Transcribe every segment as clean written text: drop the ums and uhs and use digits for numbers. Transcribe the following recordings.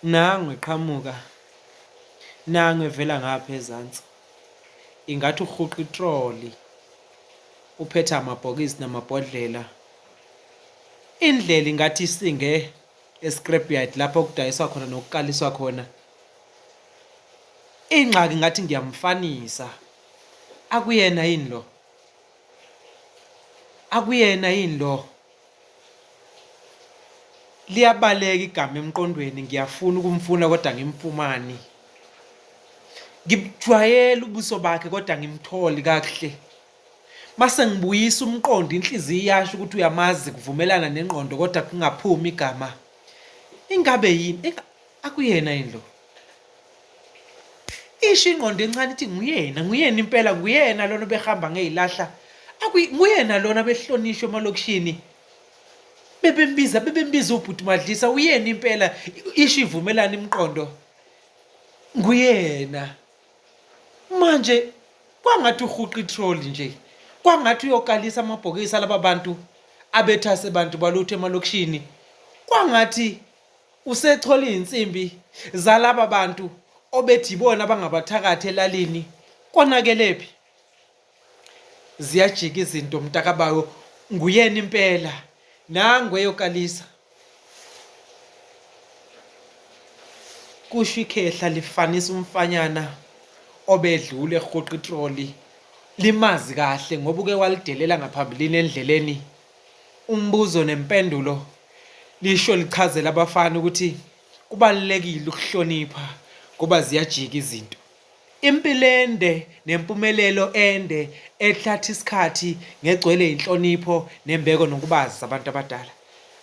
Nangu eqhamuka, nangu evela ngapha ezansi. Ingathi uhuqa itroli, uphethe amabhokisi namabhodlela. Indlela ingathi isinge e-scrapyard lapho okudayiswa khona nokukaliswa khona. Ingxaki ngathi ngiyamfanisa. Akuyena yini lo? Akuyena yini lo? Liyabaleka igama emqondweni ngiyafuna ukumfuna kodwa ngimfumani. Ngibujwayele ubuso bakhe kodwa ngimtholi kakuhle. Mase ngibuyisa umqondo inhliziyo iyasho ukuthi uyamazi kuvumelana nengqondo kodwa kungaphumi igama. Ingabe yini? Akuyena yini lo? Isho ingqondo encane ithi nguyena, nguyena impela, nguyena lona obehamba ngeyilahla. Nguyena lona behlonishwa emalokishini. Bebembiza, bebembiza ubhuti Madlisa, uyena impela, isho ivumelana imiqondo. Nguyena. Manje kwangathi uhuqa itroli nje. Kwangathi uyokalisa amabhokisi alaba bantu abethase bantu balutho emalokishini. Kwangathi Usechola izinsimbi zalaba bantu obethi yibona abangabathakathi elalini. Konakelephi? Ziyajika izinto mntakabawo nguyena impela. Nangu eyokalisa. Kusho ikhehla lifanisa umfanyana obedlula ehuqa itroli. Limazi kahle ngoba uke walidelela ngaphambilini endleleni. Umbuzo nempendulo lisho lichazela abafana ukuthi kubalulekile ukuhlonipha ngoba ziyajika izinto. Impilo ende nempumelelo ende ethatha isikhathi ngegcwele inhlonipho nembeko nokubazi abantu abadala.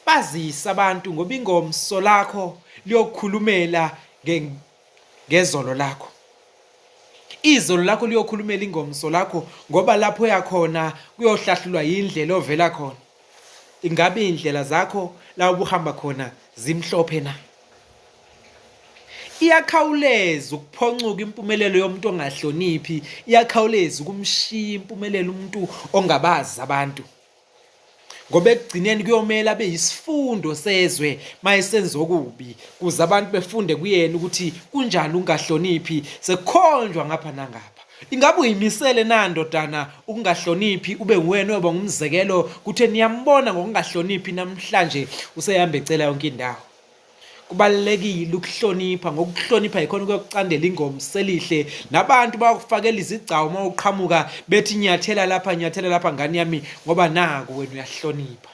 Bazise abantu ngoba ingomso lakho liyokukhulumela ngezolo lakho. Izolo lakho liyokhulumela ingomso lakho ngoba lapho oya khona kuyohlahlulwa yindlela ovela khona. Ingabe iy'ndlela zakho la ubuhamba khona zimhlophe na? Iyakhawuleza ukuphoncuka impumelelo yomuntu ongahloniphi, iyakhawuleza ukumshiya impumelelo umuntu ongabazi abantu. Ngoba ekugcineni kuyomele abe yisifundo sezwe mayesenza okubi kuze abantu befunde kuyena ukuthi kunjani ukungahloniphi sekukhonjwa ngapha nangapha. Ingabe uyimisele na ndodana ukungahloniphi ube nguwena oyoba ngumzekelo kuthe niyambona ngokungahloniphi namhlanje usehamba ecela yonke indawo. Kubalulekile ukuhlonipha ngokuhlonipha yikhona kuyokucandela ingomso elihle nabantu bayakufakela izigcawu uma uqhamuka bethi nyathela lapha nyathela lapha ngane yami ngoba naku wena uyahlonipha.